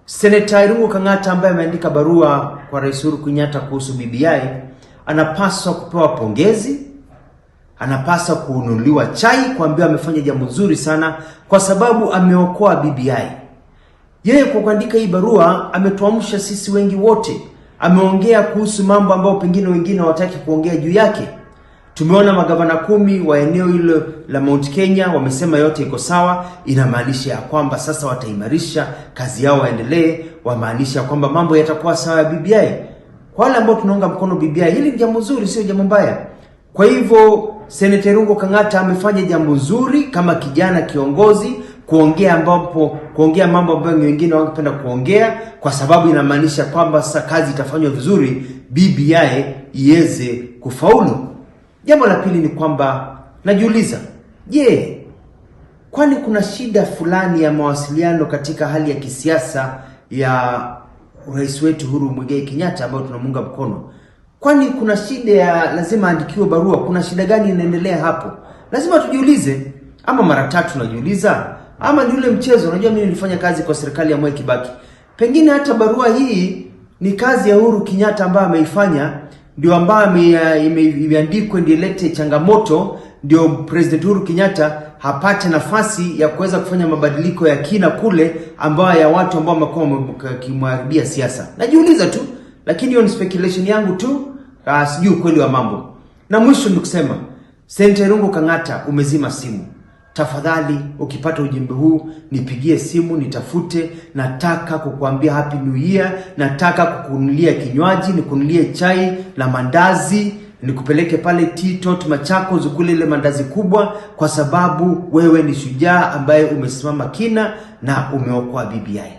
Seneta Irungu Kang'ata ambaye ameandika barua kwa Rais Uhuru Kenyatta kuhusu BBI anapaswa kupewa pongezi, anapaswa kununuliwa chai, kuambiwa amefanya jambo zuri sana, kwa sababu ameokoa BBI. Yeye kwa kuandika hii barua ametuamsha sisi wengi wote. Ameongea kuhusu mambo ambayo pengine wengine hawataki kuongea juu yake. Tumeona magavana 10 wa eneo hilo la Mount Kenya wamesema yote iko sawa. Inamaanisha ya kwamba sasa wataimarisha kazi yao, waendelee, wamaanisha kwamba mambo yatakuwa sawa ya BBI. Kwa wale ambao tunaunga mkono BBI, hili ni jambo zuri, sio jambo mbaya. Kwa hivyo Senator Irungu Kang'ata amefanya jambo zuri kama kijana kiongozi kuongea mambo ambayo wengine wangependa kuongea, kwa sababu inamaanisha kwamba sasa kazi itafanywa vizuri, BBI iweze kufaulu. Jambo la pili ni kwamba najiuliza, je, kwani kuna shida fulani ya mawasiliano katika hali ya kisiasa ya rais wetu Uhuru Muigai Kenyatta ambayo tunamuunga mkono? Kwani kuna shida ya lazima aandikiwe barua? Kuna shida gani inaendelea hapo? Lazima tujiulize, ama mara tatu tunajiuliza, ama ni ule mchezo. Unajua, mimi nilifanya kazi kwa serikali ya Mwai Kibaki, pengine hata barua hii ni kazi ya Uhuru Kenyatta ambayo ameifanya, ndio ambayo imeandikwa ndio ilete changamoto, ndio President Uhuru Kenyatta hapate nafasi ya kuweza kufanya mabadiliko ya kina kule ambayo ya watu ambao wamekuwa wakimharibia siasa. Najiuliza tu, lakini hiyo ni speculation yangu tu, sijui ukweli wa mambo. Na mwisho ni kusema Senator Irungu Kang'ata, umezima simu. Tafadhali ukipata ujumbe huu nipigie simu, nitafute. Nataka kukuambia happy new year, nataka kukununulia kinywaji, nikununulie chai na mandazi, nikupeleke pale Tea Tot Machakos ukule ile mandazi kubwa, kwa sababu wewe ni shujaa ambaye umesimama kina na umeokoa BBI.